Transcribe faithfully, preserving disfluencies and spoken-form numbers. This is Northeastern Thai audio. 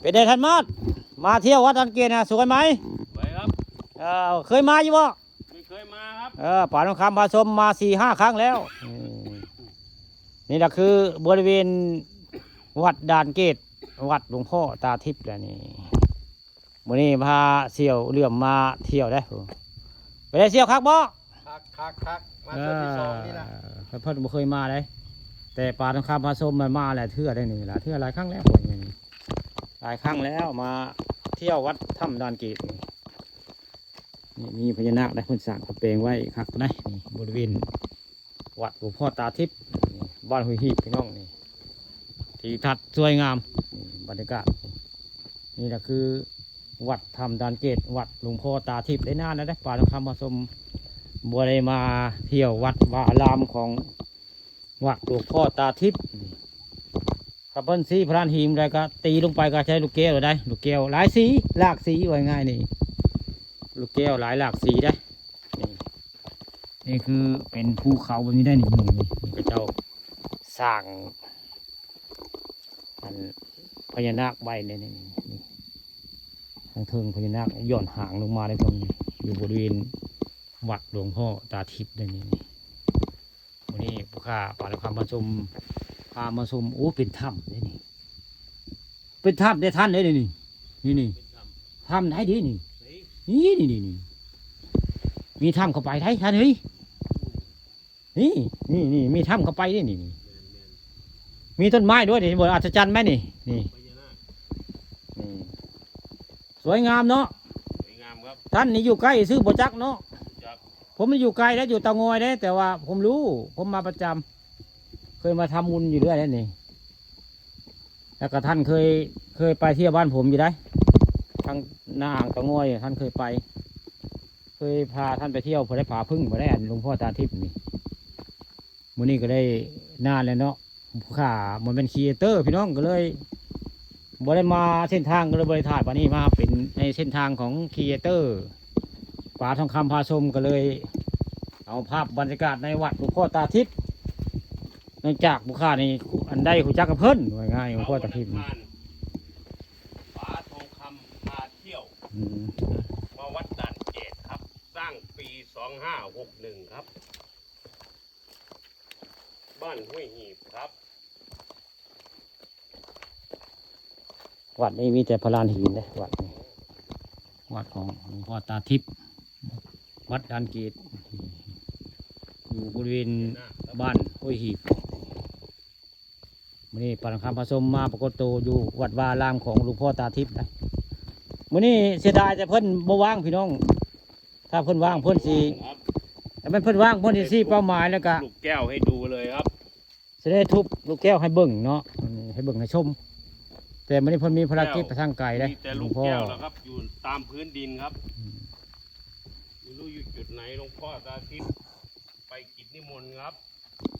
เป็นไงท่านมอด มาเที่ยววัดดอนเกตนะ สวยไหม สวยครับ เออเคยมาอยู่บ่ ไม่เคยมาครับ เออป๋าทองคำพาชมมาสี่ห้าครั้งแล้วอืมนี่แหละคือบริเวณวัดดอนเกต วัดหลวงพ่อตาทิพย์แหละนี่มื้อนี้พาเสี่ยวเหลื่อมมาเที่ยวได้อไปได้เสี่ยวคักบ่ คักคักคักมาเทื่อที่สองนี่นะ เออเพิ่นบ่เคยมาเลยแต่ป๋าทองคำพาชมมันมาหลายเทื่อได้นี่หลายเทื่อหลายครั้งแล้วนี่หลายครั้งแล้วมาเที่ยววัดถ้ำดอนเกตนี่นี่มีพญานาคได้เพิ่นสร้างกำแพงไว้คักได้นี่บริเวณวัดหลวงพ่อตาทิพย์นี่บ้านห้วยหีบพี่น้องนี่ทิวทัศน์สวยงามนี่บรรยากาศ นี่แหละคือวัดถ้ำดอนเกต วัดหลวงพ่อตาทิพย์ได้นานแล้วได้ป๋าทองคำพาชมบ่ได้มาเที่ยววัดวาอารามของวัดหลวงพ่อตาทิพย์นี่ครับเพิ่นสีพรานหินอะไรก็ตีลงไปก็ใช้ลูกแก้วได้ ลูกแก้วหลายสีหลากสีว่าง่ายนี่ ลูกแก้วหลายหลากสีได้นี่นี่คือเป็นภูเขาแบบนี้ได้นี่นี่นี่กระเจ้าสร้าง อันพญานาคไว้เนี่ยนี่นี่ทางเทิงพญานาคหย่อนหางลงมาได้ตรงนี้อยู่บริเวณวัดหลวงพ่อตาทิพย์ได้นี่นี่วันนี้ผู้ข้าป๋าทองคำพาชมพามาชมโอ้เป็นถ้ำได้นี่ เป็นถ้ำได้ท่านได้นี่นี่นี่นี่ถ้ำได้ดีนี่นี่นี่นี่นี่มีถ้ำเข้าไปได้ท่านเฮ้ยนี่นี่นี่มีถ้ำเข้าไปได้นี่นี่มีต้นไม้ด้วยนี่บนอัศจรรย์ไหมนี่นี่ พญานาค นี่สวยงามเนาะ สวยงามครับ ท่านนี่อยู่ใกล้ซื่อบ่จักเนาะ จาก ผมมันอยู่ไกลแล้วอยู่เตางอยได้ แต่ว่าผมรู้ ผมมาประจำเคยมาทำบุญอยู่เรื่อยแล้วนี่ แล้วก็ท่านเคยเคยไปเที่ยวบ้านผมอยู่ได้ทางหน้าอ่างเตางอยท่านเคยไป เคยพาท่านไปเที่ยวพอได้ผาพึ่งพอได้อันหลวงพ่อตาทิพย์นี่มื้อนี้ก็ได้นานแล้วเนาะข้ามันเป็นครีเอเตอร์พี่น้องก็เลยบ่ได้มาเส้นทางก็เลยบ่ได้ถ่ายปานนี้มาเป็นในเส้นทางของครีเอเตอร์ป๋าทองคำพาชมก็เลย เอาภาพบรรยากาศในวัดหลวงพ่อตาทิพย์เนื่องจากผู้ข้านี่อันใดรู้จักกับเพิ่นว่าง่ายหลวงพ่อตาทิพย์นี่ ป๋าทองคำพาเที่ยว อืม มาวัดด่านเกตครับ สร้างปีสองห้าหกหนึ่งครับ บ้านห้วยหีบครับ วัดนี้มีแต่พลานหินเลยวัดนี้วัดของหลวงพ่อตาทิพย์วัดดานเกตอยู่บริเวณบ้านห้วยหีบมื้อนี้ป๋าทองคำพาชมมาปรากฏตัวอยู่วัดวาอารามของหลวงพ่อตาทิพย์นะมื้อนี้เสียดายแต่เพิ่นบ่ว่างพี่น้อง ถ้าเพิ่นว่างเพิ่นสิ ครับ แต่มันเพิ่นว่างเพิ่นสิชี้เป้าหมายแล้วก็ ลูกแก้วให้ดูเลยครับ สิได้ทุบลูกแก้วให้เบิ่งเนาะอืมให้เบิ่งให้ชม แต่มื้อนี้เพิ่นมีภารกิจไปทางไกลเด้ มีแต่ลูกแก้วแล้วครับ อยู่ตามพื้นดินครับ ไม่รู้อยู่จุดไหนหลวงพ่อตาทิพย์ไปกิจนิมนต์ครับ